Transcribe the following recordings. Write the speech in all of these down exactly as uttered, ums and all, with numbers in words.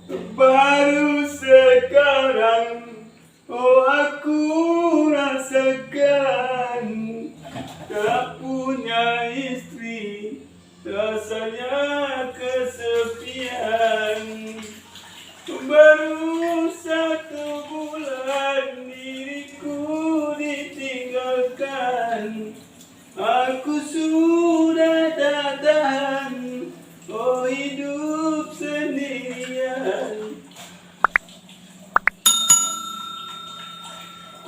Baru sekarang, oh, aku rasakan, tak punya istri, rasanya kesepian. Baru satu bulan diriku ditinggalkan. Aku sudah tak tahan, oh, hidup sendirian.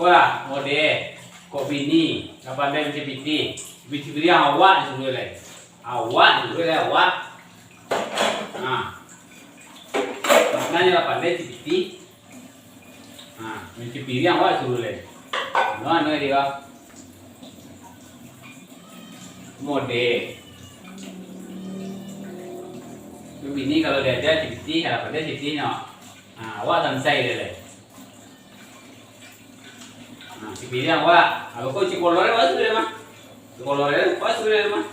Wah, mode, kok bini, ka pandai mancipiti, mancipiti awak dulu lai. Awak dulu lai, awak. Nah, maknanyo lah pandai cipiti. Nah, mancipiti awak dulu lai. Anu, anu dia. Mode. Bini kalau diaja cipiti, kalau pandai cipiti nyo. Nah, awak sansai dia lai. Nah, cipiti awak. Kalau kau cikolor, awak sudah mah. Cikolor, awak sudah mah.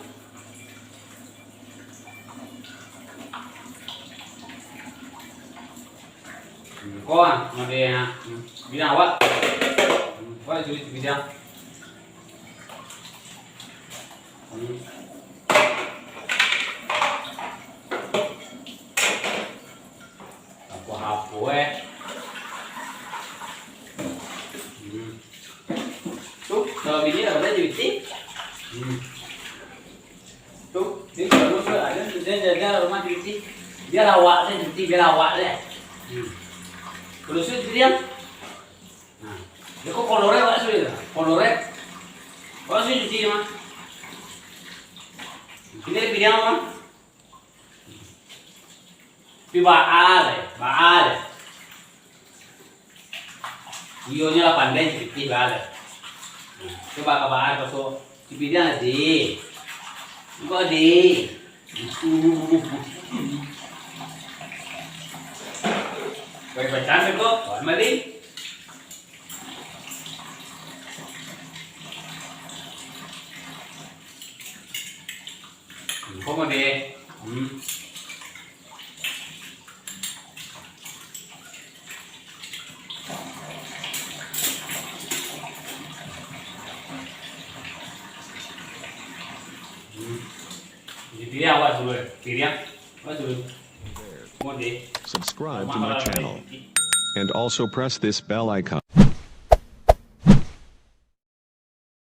Hmm, kau ah, mode, ah. Hmm, bilang awak. Hmm, kau suruh cipiti. Hmm. Apo-apo, eh. Hmm. Tu, kalau bini lah pandai cipiti. Hmm. Tu, ni kalau tu ada, dia jaga rumah cipiti. Biar awak deh cipiti, biar awak deh. Hmm. Kalau sudah cipiti, diam. Nah, dia kok kolornya awak sudah, kolornya. Awak sudah cuci, mah. Ini ada pilihan, mah. Tapi baal, eh, baal, eh. Iyonyo lah pandai cipiti baal, eh. Nah, coba ka baal paso cipiti aja. Engkau di. Baik bacaan ko, kawan mali. Kok mau deh? Hmm. Hmm. Jadi, pilih awak dulu, eh. Pilih awak dulu. Mau deh. Subscribe to my channel. And also press this bell icon.